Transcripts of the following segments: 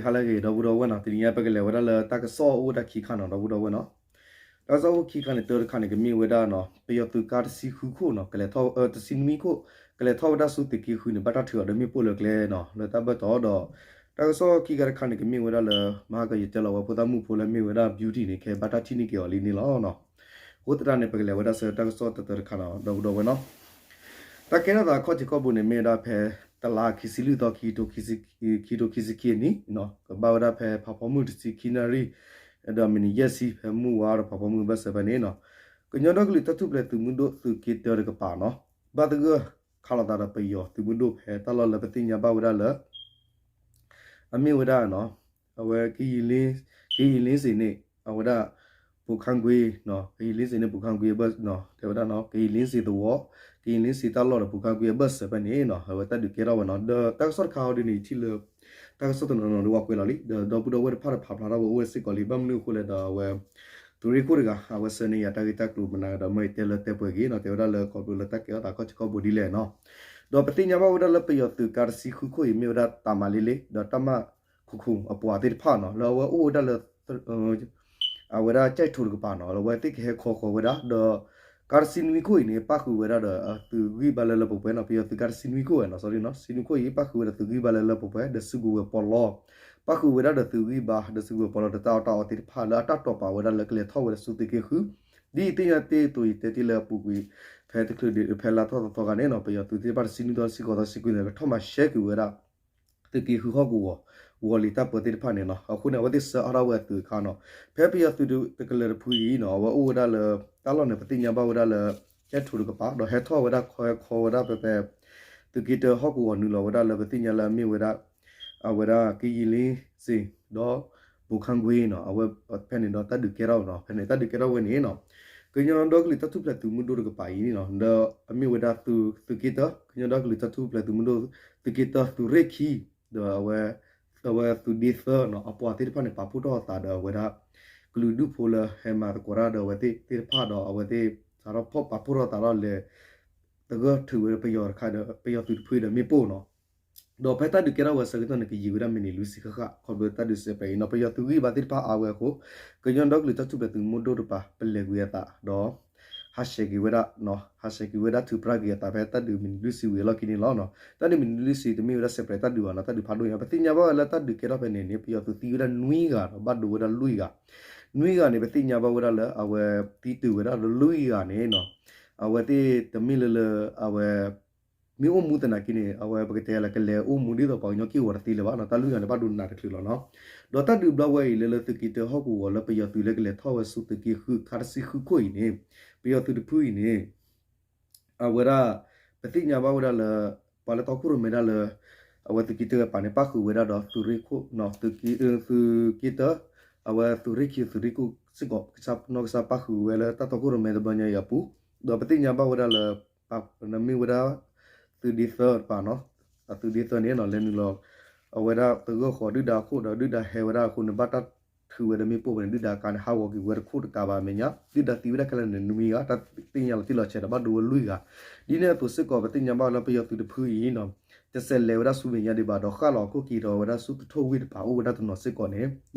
ဟါလၢအဂ့ၤ ဒီပုၢ်ဒီဝဲၢ်နီၤ, တနံၤညါပကလဲၤဝဲဒၣ်လၢတၢ်ကစီၣ်အိၣ်ဝဲဒၣ်ခံခါနီၤ ဒီပုၢ်ဒီဝဲၢ်နီၤ. တၢ်ကစီၣ်အိၣ်ခံခါန့ၣ် တၢတခါန့ၣ် ကမ့ၢ်ဝဲဒၣ်နီၤ ပယီၤသုးကါတဆံဃုခိၣ်နီၤ ကလဲၤထီၣ် တဆံနွံခိၣ် ကလဲၤထီၣ်ဝဲဒၣ်ဆူသုးက့ဃုန့ၣ် ဘၣ်တၢ်ထုးအီၤဒီးမ့ၣ်ပိၢ်လၢကျဲနီၤ လၢတၢ်ဘၢၣ်တီၤဒီး တၢ်ကစီၣ်ခံခါတခါန့ၣ် ကမ့ၢ်ဝဲဒၣ်လၢ မဟါကယတဲလီၤဝဲဖိသၣ်မုၣ်ဖိလၢမ့ၢ်ဝဲဒၣ် Beauty န့ၣ် ကဘၣ်တၢ်ထံၣ်န့ၢ်က့ၤအီၤလံန့ၣ်လီၤ. အဃိသတးန့ၣ် ပကလဲၤဝဲဒၣ်ဆူတၢ်ကစီၣ်တၢတၢတခါနီၤ ဒီပုၢ်ဒီဝဲၢ်နီၤ. တၢ်ကဲထီၣ်သးခီၣ်ထံးခီၣ်ဘိန့ၣ် မ့ၢ်ဝဲဒၣ်ဖဲ တလါခံဆံလွံၢ်သီ ခံကထိခံဆံခံအနံၣ် ကဘၣ်ဝဲဒၣ်ဖဲဖးဖီမုၢ်တဆံခံနၣ်ရံၣ် ဒီးမံးနံးယဲၢ်ဆံ ဖဲမုၢ်ဝါဒီးဖးဖီမုၢ်အဘၢၣ်စၢၤဖဲန့ၣ်နီၤ ကညီဒီကလုာ်တၢ်ထူၣ်ဖျဲးသုးမုၢ်ဒိၣ်သုးက့တၢတကပၤနီၤ ဘၣ်သဂၢၢ်ခးလိာ်သးဒီးပယီၤသုးမုၢ်ဒိၣ်ဖဲတၢ်လီၢ်လၢပသ့ၣ်ညါဘၣ်ဝဲဒၣ်လၢ အမ့ၢ်ဝဲဒၣ်နီၤ အဝဲ ကယံၤလ့စ့ၣ်န့ၣ် အဝဲဒၣ် ပူၤခါကွ့နီၤ ကယံၤလ့စ့ၣ်န့ၣ် ပူၤခါကွ့အဘၢၣ် တဲဝဲဒၣ်နီၤ ကယံၤလ့စ့ၣ်သဝီ ကယံၤလ့စ့ၣ်တၢ်လီၢ်ဒီးပူၤခါကွ့အဘၢၣ်စၢၤဖဲန့ၣ်နီၤ အဝဲတၢ်ဒုးကဲထီၣ်ဝဲနီၤ ဒီးတၢ်ကစီၣ်တခါဟီဒ်န့ၣ် ယထံၣ်လၢ တၢ်ကစီၣ်တနီၤနီၤဒီးဝဲကွဲးလီၤလံ ဒီးဒီပုၢ်ဒီဝဲၢ်တဖၣ်ဒီးဖးဖျါထီၣ်ဝဲအိၣ်ဝဲစ့ၢ်ကီးလံ ဘၣ်မနုၤအဃိလဲၣ်ဒီးအဝဲ သုးရ့ၣ်ခိၣ်တဂၤ အဝဲဆှၢန့ၢ်ယၤတၢ်ဂ့ၢ်တၢ်ကျိၤမနုၤဒီး မ့ၢ်ယတဲလၢတဲပှဲၤဂ့ၤနီၤ တဲဝဲဒၣ်လၢခီဖျိလၢတၢ်ကဲထီၣ်သးခီၣ်ထံးခီၣ်ဘိဒ်လဲၣ်နီၤ ဒီးပသ့ၣ်ညါဘၣ်ဝဲဒၣ်လၢပယီၤသုးကါတဆံဃုခိၣ်အံၤ မ့ၢ်ဝဲဒၣ်တၢ်မၤလ့လ့ ဒီးတၢ်မၤခူၣ်ခူၣ်အပှၤသ့ၣ်တဖၣ်နီၤ လၢအဝဲအိၣ်ဝဲဒၣ်လၢ အဝဲဒၣ်ကၠဲၣ်ထိးတကပၤနီၤ လၢအဝဲသ့ၣ်ကဟဲခီဃီၤဝဲဒၣ် ဒီး ကါတဆံနွံခိၣ်အံၤန့ၣ် ပၣ်ဃုာ်ဝဲဒၣ်ဒီးသုးဂံၢ်ဘါလၢလၢပှဲၤပှဲၤနီၤ ပယီၤသုးကါတဆံနွံခိၣ်ဝဲနီၤ sorry နီၤ တဆံနွံခိၣ်အံၤ ပၣ်ဃုာ်ဝဲဒီးသုးဂံၢ်ဘါလၢလၢပှဲၤပှဲၤ ဒီးစုကဝဲၤပီးလီ ပၣ်ဃုာ်ဝဲဒၣ်ဒီးသုးဂံၢ်ဘါ ဒီးစုကဝဲၤပီးလီ ဒီးတၢ်အီၣ်တၢ်အီသ့ၣ်တဖၣ်လၢအတၢ်တိာ်ပာ်ဝဲဒၣ်လၢကလဲၤထီၣ်ဝဲဒၣ်ဆူသုးက့ဃု ဒ်အံၤသ့ၣ်ညါတ့ၢ်အသိး ယတဲတ့ၢ်လၢအပူၤကွံာ် ဖဲတချုးဒံး ဖဲလါထီၣ်သီသီဂၤန့ၣ်နီၤ ပယီၤသုးသ့ၣ်တဖၣ်တဆံနွံသီ တဆံဃိးသီ တဆံခွံသီ ကထီၣ်မၤရှဲကွံာ်ဝဲဒၣ် သုးက့ဃုဟီၣ်ကဝီၤ ဂီၤလံၤတၢ်ပၢသ့ၣ်တဖၣ်န့ၣ်နီၤ အဃိန့ၣ် အဝဲသ့ၣ်ဆှၢအါထီၣ်ဝဲအသုးအခါနီၤ ဖဲပယီၤသုးတကလၢၤတဖုအံၤနီၤ အဝဲအိၣ်ဝဲဒၣ်လၢ တၢ်လီၢ်န့ၣ် ပသ့ၣ်ညါဘၣ်ဝဲဒၣ်လၢ ကၠဲၣ်ထိးတကပၤ ဒီးဟဲထီၣ်ဝဲဒၣ်ခီဟဲခီဝဲဒၣ်ဖဲဖဲ သုးက့တၢဟီၣ်ကဝီၤနုာ်လီၤဝဲဒၣ်လၢပသ့ၣ်ညါလၢအမ့ၢ်ဝဲဒၣ် အဝဲဒၣ် ကယံၤလ့စ့ၣ် ဒီး ပူၤခါကွ့နီၤ အဝဲဖဲန့ၣ်ဒီးတၢ်ဒုးကဲထီၣ်နီၤ ဖဲန့ၣ်တၢ်ဒုးကဲထီၣ်ဝဲန့ၣ်နီၤ ကညီဒီကလုာ်တၢ်ထူၣ်ဖျဲးသုးမုၢ်ဒိၣ်တကပၤအံၤနီၤ ဒီးအမ့ၢ်ဝဲဒၣ်သုး သုးက့တၢ ကညီဒီကလုာ်တၢ်ထူၣ်ဖျဲးသုးမုၢ်ဒိၣ် သုးက့တၢ သုးရ့ၣ်ခံ ဒီးအဝဲ အဝဲသုးဒ့သၢနီၤ အပှၤသ့ၣ်တဖၣ်န့ၣ် ပာ်ဖှိၣ်ထီၣ်အသးဒီးအဝဲဒၣ် ကလုာ်ဒူၣ်ဖိလၢဟဲမၤသကိးတၢ်ဒီးအဝဲသ့ၣ်သ့ၣ်တဖၣ်ဒီး အဝဲသ့ၣ်စးထီၣ်ဖီၣ်ပာ်ဖှိၣ်ထီၣ်သးထီၣ်လဲၤ သဂၢၢ်ထုးဝဲပယီၤတခါဒီး ပယီၤသုးတဖုဒီးမ့ၣ်ပိၢ်နီၤ ဒီးဖဲတၢ်ဒုးကဲထီၣ်ဝဲအဆၢကတီၢ်န့ၣ် ကယံာ်ဝဲဒၣ်မံးနံးလွံၢ်ဆံဃၣ်ဃၣ် ခီဖျိတၢ်ဒုးစဲးပရးအံၤနီၤ ပယီၤသုးဂံၢ်ဘါသ့ၣ်တဖၣ်အါဝဲအဃိ ကညီဒီကလုာ်တၢ်ထူၣ်ဖျဲးသုးမုၢ်ဒိၣ်တကပၤ ပလဲၤကွံာ်အသးဒီး ဟးဆှဲးက့ၤဝဲဒၣ် ဟးဆှဲးက့ၤဝဲဒၣ်ထုးပြၢက့ၤအသးဖဲတၢ်ဒုးမံးနံးလွံၢ်ဆံဝံၤအလီၢ်ခံန့ၣ်လီၤ. တၢ်ဒုးမံးနံးလွံၢ်ဆံတမ့ၢ်ဝဲဒၣ်စဲးပရးတၢ်ဒုးဘၣ်နီၤ တၢ်ဒုးဖးဒိၣ်ညါ ပသ့ၣ်ညါဘၣ်ဝဲလၢတၢ်ဒုးကဲထီၣ်ဖဲန့ၣ်န့ၣ် ပယီၤသုးသံဝဲဒၣ်နွံဂၤဒီးဘၣ်ဒိဝဲဒၣ်လွံၢ်ဂၤ နွံဂၤန့ၣ် ပသ့ၣ်ညါဘၣ်ဝဲဒၣ်လၢအဝဲသံတုၤဝဲဒၣ်လၢလွံၢ်ဂၤန့ၣ်နီၤ အဝဲသ့ၣ်တမ့ၢ်လၢလၢ အဝဲ မ့ၢ်အိၣ်မူသနာ်က့န့ၣ် အဝဲပကတဲလၢကလဲၤအိၣ်မူဒ်သိးပှၤကညီက့ၢ်ဂီၤတသ့လၢၤဘၣ်နီၤ တၢ်လွံၢ်ဂၤန့ၣ် ဘၣ်ဒိနးတချုးလီၤနီၤ. ဒီးတၢ်ဒုးဘျီဝဲအံၤလၢလၢသုးက့တၢဟီၣ်ကဝီၤလၢပယီၤသုးလၢကလဲၤထီၣ်ဝဲဆူသုးက့ဃု ခါတဆံဃုခိၣ်အံၤန့ၣ် ပယီၤသုးတဖုအံၤန့ၣ် အဝဲဒၣ် ပသ့ၣ်ညါဘၣ်ဝဲဒၣ်လၢ ပှၤလၢတီခိၣ်ရိၣ်မဲဒၣ်လၢ အဝဲသုးက့တၢပၤန့ၣ် ပၣ်ဃုာ်ဝဲဒၣ်ဒီးသုးရ့ၣ်ခိၣ် သုးက့တၢ အဝဲသုးရ့ၣ်ခံသုးရ့ၣ်ခိၣ်စ့ၢ်ကီး ကဆၣ်နီၢ်ကစၢ်ပၣ်ဃုာ်ဝဲလၢတၢ်တီခိၣ်ရိၣ်မဲတဘျီညါအံၤအပူၤ ဒီးပသ့ၣ်ညါဘၣ်ဝဲဒၣ်လၢ မ့ၢ်ဝဲဒၣ် သုးဒ့သၢတပၤနီၤ အသုးဒ့သၢန့ၣ်နီၤ လဲၤနုာ်လီၤ အဝဲဒၣ်သဂၢၢ်ဃီၤဒုၣ်ဒါအခိၣ်ဒီးဒုၣ်ဒါဟဲဝဲဒၣ်အဃိန့ၣ် ဘၣ်တၢ်ထုးဝဲဒီးမ့ၣ်ပိၢ်ဝဲန့ၣ် ဒုၣ်ဒါကါန့ၣ် ဟးဂီၤက့ၤဝဲတခိၣ်တကးဘၣ်အမဲာ်ညါ ဒုၣ်ဒါသံဝဲဒၣ်ခဲလၢာ်န့ၣ် နွံဂၤ တၢ်သ့ၣ်ညါလီၤတံၢ်လီၤဆဲးဒီးဘၣ်ဒိဝဲလွံၢ်ဂၤ ဒ်န့ၣ်အသိးစ့ၢ်ကီး ပသ့ၣ်ညါဘၣ်လၢပယီၤသုးတဖုအံၤနီၤ တစဲးလဲၤဝဲဒၣ်ဆူမဲာ်ညါဒံးဘၣ်ဒီး ဃၣ်လီၤအခိၣ်က့ၤဒီးဝဲဒၣ်ဆူသထူဝ့ၢ်တပၤအိၣ်ဝဲဒၣ်တနီၤစ့ၢ်ကီးန့ၣ်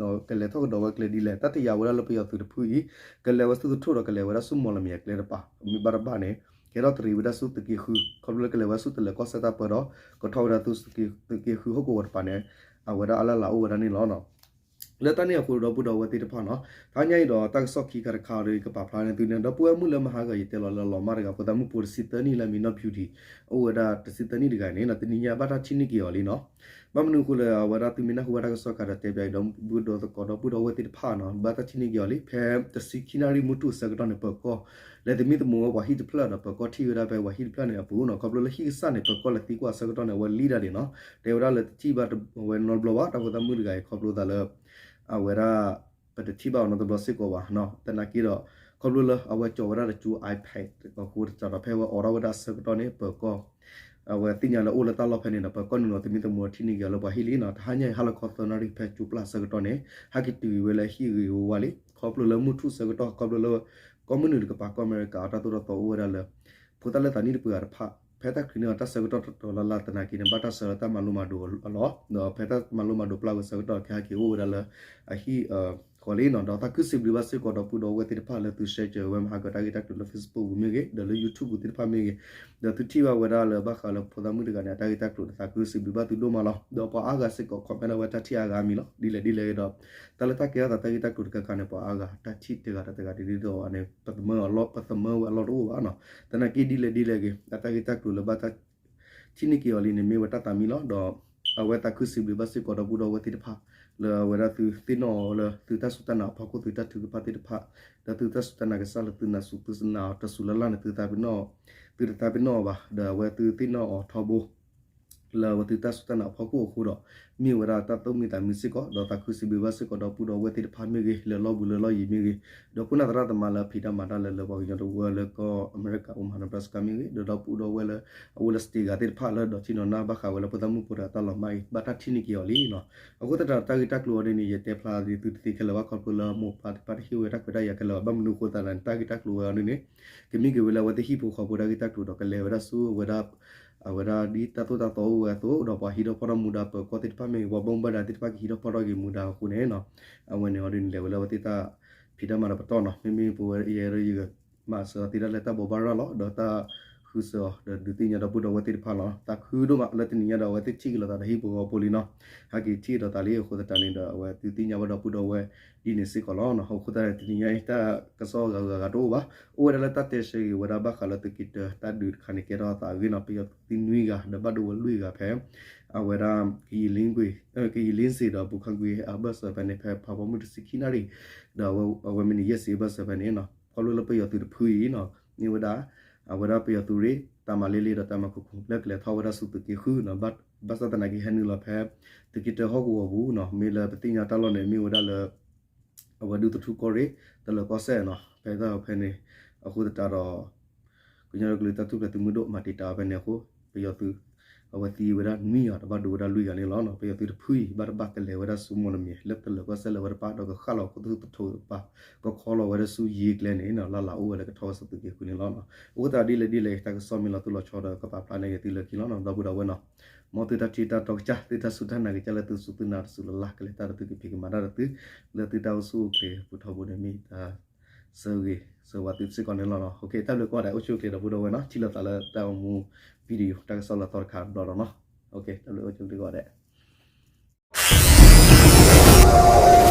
ကလဲၤထီၣ်ကဒီးဝဲကျဲဒ်လဲၣ် တၢ်တယာ်ဝဲဒၣ်လၢပယီၤသုးတဖုအံၤ ကလဲၤဝဲဆူသထူဒီးကလဲၤဝဲဒၣ်ဆူမီၢ်လမၠဲၤကျဲတပၤ မ့ၢ်ဘၣ်တဘၣ်န့ၣ် ကဲထီၣ်တရံးဝဲဒၣ်ဆူသုးက့ဃု ခီဖျိလၢကလဲၤဝဲဆူတလၢၤကီၢ်စဲၣ်တၢ်ပၢဒီး ကထီၣ်ဝဲဒၣ်ဆူသုးက့ဃုဟီၣ်ကဝီၤတပၤန့ၣ် အဝဲဒၣ်အလၢ်လၢ်အိၣ်ဝဲဒၣ်န့ၣ်လီၤ. လၢတၢ်န့ၣ်အဃိဒီပုၢ်ဒီဝဲၢ်သ့ၣ်တဖၣ်နီၤ တဟါညါအံၤဒီးတၢ်ကစီၣ်ခံခါတခါဒီးကပာ်ဖျါန့ၢ်သုန့ၣ် ဒီပုၢ်ဝဲၢ်မုၣ်လၢမဟါဂၤယတဲလီၤလၢလီၤမၢ်တဂၤ ဖိသၣ်မုၣ်ဖိတဆံသၢနံၣ်လၢအမံၤနီၢ် Beauty အိၣ်ဝဲဒၣ်တဆံသၢနံၣ်တဂၤန့ၣ် တနံၤညါဘၣ်တၢ်ထံၣ်န့ၢ်က့ၤအီၤလံနီၤ ဘၣ်မနုၤအဃိလၢအဝဲဒၣ်သုမ့ၢ်နၢ်ဟူဘၣ်တၢ်ကစီၣ်ခါဒီးတဲပျးအံၤဒီပုၢ်ဒီသကိးဒီပုၢ်ဒီဝဲၢ်သ့ၣ်တဖၣ်နီၤ ဘၣ်တၢ်ထံၣ်န့ၢ်က့ၤအီၤလံ ဖဲတဆံခံနၣ်ရံၣ်မုၢ်ထူၣ်အဆၢကတီၢ်န့ၣ် ပၢၤကီၢ် လဲၤသမံသမိးဝဲပှၤဟံၣ်တဖျၢၣ်ဒီးပၢၤကီၢ်ထံၣ်ဝဲဒၣ်ဖဲပှၤဟံၣ်တဖျၢၣ်န့ၣ်အပူၤနီၤ ခီဖျိလၢဟံၣ်ကစၢ်န့ၣ် ပၢၤကီၢ်လဲၤသံကွၢ်အဆၢကတီၢ်န့ၣ် အဝဲလံတၢ်ဒံးနီၤ တဲဝဲဒၣ်လၢတထံၣ်ဘၣ်ဝဲနီတဘျီဘၣ် တၢ်ဖိသၣ်မုၣ်တဂၤအံၤ ခီဖျိသးလၢ အဝဲဒၣ် ပတထံၣ်ဘၣ်အီၤနီတဘျီစ့ၢ်ကီးဘၣ် သနာ်က့ဒီး ခီဖျိလၢအဝဲကၠီၤဝဲဒၣ်တကၠိ iPad အဃိတစးဒီး ဖဲဝဲအိးထီၣ်ဝဲဒၣ်အဆၢကတီၢ်န့ၣ် ပၢၤကီၢ် အဝဲသ့ၣ်ညါလၢအိၣ်လၢတၢ်လီၢ်ဖဲန့ၣ်ဒီး ပၢၤကီၢ်နုာ်လီၤသမံသမိးထံၣ်န့ၢ်က့ၤအီၤလၢပှၤဟံၣ်လံနီၤ တဟါညါအံၤဟါလီၤခီသၢနၣ်ရံၣ်ဖဲကၠိပျၢ်အဆၢကတီၢ်န့ၣ် ဟဲက့ၤတုၤဝဲလၢဟံၣ်ဂ့ၤဝဲဝါလံ ခီဖျိလၢမုၢ်ထူၣ်အဆၢကတီၢ် ခီဖျိလၢ ကီၢ်မုၢ်နုာ်တကပၤကီၢ်အမဲရကၤအတၢ်သိၣ်တၢ်သီအိၣ်ဝဲဒၣ်လၢ ဖိသၣ်လၢသးနံၣ်တပှဲၤဂၤတဖၣ် ဖဲတၢ်ချုးန့ၢ်အီၤတၢ်ဆၢကတီၢ်တတီၤလၢ်လၢ်သနာ်က့န့ၣ် ဘၣ်တၢ်ဆၢလၢတၢ်မၤလိမၤဒိးအလီၢ်, ဒီးဖဲတၢ်မၤလိမၤဒိးပျၢ်ဝဲဆၢကတီၢ်ခဲအံၤဟဲက့ၤအိၣ်ဝဲဒၣ်လၢအဟံၣ်ဃီလံနီၤ, ဒီးသးခုစံးဘျုးဘၣ်စ့ၢ်ကီးဒီပုၢ်ဒီဝဲၢ်သ့ၣ်တဖၣ်လၢသု share ဝဲမဟါကတၢ်ဂ့ၢ်တၢ်ကျိၤလၢ Facebook ပူၤမ့ၢ်ဂ့ၤ, ဒီးလၢ YouTube ပူၤသ့ၣ်တဖၣ်မ့ၢ်ဂ့ၤ, ဒီးသုထံၣ်ဘၣ်ဝဲဒၣ်လၢဘၣ်ဃးလၢဖိသၣ်မုၣ်တဂၤန့ၣ် အတၢ်ဂ့ၢ်တၢ်ကျိၤန့ၣ် သးခုစံးဘျုးဘၣ်သုဒိၣ်မးလီၤ. ဒီးပှၤအါဂၤစ့ၢ်ကီး comment ဝဲတၢ်ထံၣ်အါဂၤမံၤလီၤ. ဒ်လဲၣ်ဒ်လဲၣ်ဂ့ၤဒီး တၢ်လၢတၢ်ကဲထီၣ်သးတၢ်ဂ့ၢ်တၢ်ကျိၤတခါခါန့ၣ် ပှၤအါဂၤတၢ်ထံၣ်တဂၤဒီးတဂၤဒ်သိးန့ၣ် ပသမၢအလီၢ် ပသမၢဝဲအလီၢ်တအိၣ်ဘၣ်နီၤ. သနာ်က့ဒ်လဲၣ်ဒ်လဲၣ်ဂ့ၤ အတၢ်ဂ့ၢ်တၢ်ကျိၤလၢဘၣ်တၢ် ထံၣ်န့ၢ်က့ၤအီၤလံန့ၣ် မ့ၢ်ဝဲတၢ်သးမံလီၤ. ဒီးအဝဲသးခုစံးဘျုးဘၣ်စ့ၢ်ကီးဒီပုၢ်ဒီဝဲၢ်သ့ၣ်တဖၣ် လၢအဝဲဒၣ်သုသ့ၣ်နီၣ်အီၤလၢသုတၢ်စူၢ်တၢ်နာ်အဖီခိၣ် သုတၢ်ထုကဖၣ်သ့ၣ်တဖၣ် ဒီးသုတၢ်စူၢ်တၢ်နာ်ကစၢ်လၢသုနာ်စူၢ်သုနာ်အီၤတစူၢ်လၢ်လၢ်န့ၣ် သုတသးပ့ၤနီၣ် သုတသးပ့ၤနီၣ်အီၤဘၣ် ဒီးအဝဲသုသ့ၣ်နီၣ်အီၤထီဘိ လၢအဝဲသုတၢ်စူၢ်တၢ်နာ်အဖီခိၣ်အဃိဒီး မ့ၢ်ဝဲဒၣ်တၢ်သူၣ်မံသးမံစ့ၢ်ကီး ဒီးသးခုစံးဘျုးဘၣ်စ့ၢ်ကီးဒီပုၢ်ဒီဝဲၢ်သ့ၣ်တဖၣ်မ့ၢ်ဂ့ၤ လၢလီၢ်ဘူးလၢလီၢ်ယံၤမ့ၢ်ဂ့ၤ ဒီးခိၣ်နၢ်သရၣ်သမါလၢအဖံးတၢ်မၤတၢ်လၢလၢပှၤကညီတဝၢလၢကီၢ်အမဲရကၤ Omaha Nebraska မ့ၢ်ဂ့ၤ ဒီးဒီပုၢ်ဒီဝဲၢ်လၢအအိၣ်လၢ state ဂၤသ့ၣ်တဖၣ်လၢဒီးထံၣ်နီၢ်နီၢ်ဘၣ်ဃးဝဲလၢဖိသၣ်မုၣ်ဖိတဂၤတၢ်လီၤမၢ်အံၤ ဘၣ်တၢ်ထံၣ်န့ၢ်က့ၤအီၤလံနီၤ. အဃိသတးဒီးတၢ်ဂ့ၢ်တၢ်ကျိၤအီၤဒ်န့ၣ် ယတဲဖျါဒ်သုတသ့ခဲလၢာ်ဘၣ် ခီဖျိလၢမိၢ်ပၢ်သ့ၣ်တဖၣ်တဟ့ၣ်ဝဲတၢ်ခွဲးတၢ်ယာ်ခဲလၢာ်ဘၣ် ဘၣ်မနုၤအဃိသတးန့ၣ် တၢ်ဂ့ၢ်တၢ်ကျိၤဝဲအီၤဒ်န့ၣ် ကမ့ၢ်က့ၤဝဲလၢအဝဲသ့ၣ်ဟံၣ်ဖိဃီဖိတၢ်ဂ့ၢ်တၢ်ကျိၤဒီးကလဲၤဝဲဒၣ်ဆူဝဲဒၣ် အဝဲဒၣ်ဒ်တၢ်သိၣ်တၢ်သီအိၣ်ဝဲအသိး ဒီးပှၤဟံးထီၣ်ဖီၣ်ထီၣ်မူဒါပၢၤကီၢ်သ့ၣ်တဖၣ်မ့ၢ်ဂ့ၤ ပှၤဘၣ်မူဘၣ်ဒါသ့ၣ်တဖၣ်ကဟံးထီၣ်ဖီၣ်ထီၣ်က့ၤမူဒါအဃိန့ၣ်နီၤ အဝဲန့ၣ်အီၤဒ်န့ၣ် လဲၤဝဲလၢအဝဲသ့ၣ်တၢ်ဖံးတၢ်မၤဒီးပတီၢ်နီၤ မ့မ့ၢ်ပဝဲယဲဒၣ်ယဂဲၤ မၤစၢၤအီၤသ့ဒၣ်လၢတၢ်ဘိးဘၣ်ရၤလီၤ ဒီးတၢ်ဃုစၢၤအီၤ ဒီးဒုးသ့ၣ်ညါဒီပုၢ်ဒီဝဲၢ်သ့ၣ်တဖၣ်လီၤ. သးခုဒိၣ်မးလၢတနံၤညါဒီးအဝဲသ့ၣ်ထံၣ်က့ၤလိာ်သးဒီးဟံၣ်ဖိဃီဖိလံနီၤ ဟဲက့ၤထံၣ်ဒီးသးလံအဃိသတးန့ၣ်ဒီး အဝဲဒုးသ့ၣ်ညါဘၣ်ဒီပုၢ်ဒီဝဲၢ်ဒ်န့ၣ်စ့ၢ်ကီးလီၤ. အဃိသတးန့ၣ် တနံၤညါအံၤတၢ်ကစီၣ်ဂၤဂၤဂၤတအိၣ်ဘၣ် အိၣ်ဝဲဒၣ်လၢတၢ်တဲဆၢဂ့ၤဝဲဒၣ်ဘၣ်ဃးလၢသုးက့တၢတၢ်ဒုးတခါန့ၣ် ကဲထီၣ်အသးအဂ့ၢ်နီၤ ပယီၤသုးသံနွံဂၤ ဒီးဘၣ်ဒိဝဲလွံၢ်ဂၤဖဲ အဝဲဒၣ် ကယံာ်လ့စ့ဒီး ပူၤခါကွံာ်အဘၢၣ်စၢၤဖဲန့ၣ် ဖဲဖးဖီမုၢ်တဆံခံနၣ်ရံၣ် ဒီးအဝဲမံးနံးယဲၢ်ဆံအဘၢၣ်စၢၤဖဲန့ၣ်နီၤ ခီဖျိလၢပယီၤသုးတဖုအံၤနီၤ မ့ၢ်ဝဲဒၣ် အဝဲဒၣ်ပယီၤသုးရ့ၣ် တၢ်မၤလ့လ့ဒီးတၢ်မၤခိခိ လၢကလဲၤထီၣ်ဝဲဒၣ်ဆူသုးက့ဃုနီၤ ဘၣ်ဆၣ်သနာ်က့ဟဲနုာ်လီၤဖဲ သုးက့တၢဟီၣ်ကဝီၤပူၤနီၤ မ့ၢ်လၢပသ့ၣ်ညါတၢ်လီၢ်န့ၣ် မ့ၢ်ဝဲဒၣ်လၢ အဝဲဒုးသထူၣ်ကီၢ်ရ့ၣ် တလၢၤကီၢ်စဲၣ်နီၤ ဖဲတၢ်ဖဲန့ၣ် အဃိသတးဒီး ကညီဒီကလုာ်တၢ်ထူၣ်ဖျဲးသုးမုၢ်ဒိၣ် မၤတံာ်တာ်ဝဲဖဲန့ၣ်အဃိ ပယီၤသုး အဝဲသံဝဲဒၣ်နွံဂၤဒီးဘၣ်ဒိဝဲဒၣ်လွံၢ်ဂၤန့ၣ်လီၤ. ပယီၤသုးတဖုအံၤ ဘၣ်တဘၣ်ကလဲၤဝဲဒၣ်ဆူမီၢ်လမၠဲၤ လၢတလၢၤကီၢ်စဲၣ်လၢအဝဲတပၤ ဒီးကဃၣ်လီၤခိၣ်သထူၣ်တပၤ ကခီလီၤဝဲဒၣ်ဆူယ့ကျဲန့ၣ်နီၤ လၢ်လၢ်အိၣ်ဝဲလၢကထီၣ်ဝဲဆူသုးက့ဃုန့ၣ်လီၤ. အဃိသတးဒ်လဲၣ်ဒ်လဲၣ် တၢ်ကစီၣ်မ့ၢ်လီၤတိၢ်လီၤဆီဒီး ကပာ်ဖျါန့ၢ်က့ၤသုလၢခံလီၤ ဒီပုၢ်ဒီဝဲၢ်နီၤ မ်သုတၢ်ထံၣ်တၢ်တီကစၢ် သုတၢ်စူၢ်တၢ်နာ်ကစၢ်လၢသုစူၢ်သုနာ်တစူၢ်လၢ်လၢ် ကလဲၤတၢ်ဒီးသုကဖံးကမၤတၢ်ဒီးသု လၢသုတၢ်အိၣ်ဆူၣ်အိၣ်ချ့ပူၤထီဘိန့ၣ် မ့ၢ်တၢ်ဆၢဂ့ၤဆၢဝါသုစ့ၢ်ကီးန့ၣ်လီၤ. တၢ်ဘျုးကိးဂၤဒဲး အိၣ်ဆူၣ်အိၣ်ချ့ဒီပုၢ်ဒီဝဲၢ်နီၤ ထံၣ်လိာ်သးလၢတၢ်အိၣ်မူ video တၢ်ကစီၣ်လၢအသီတခါတဘျီဒီးနီၤ တၢ်ဘျုးအိၣ်ဆူၣ်အိၣ်ချ့ကိးဂၤဒဲး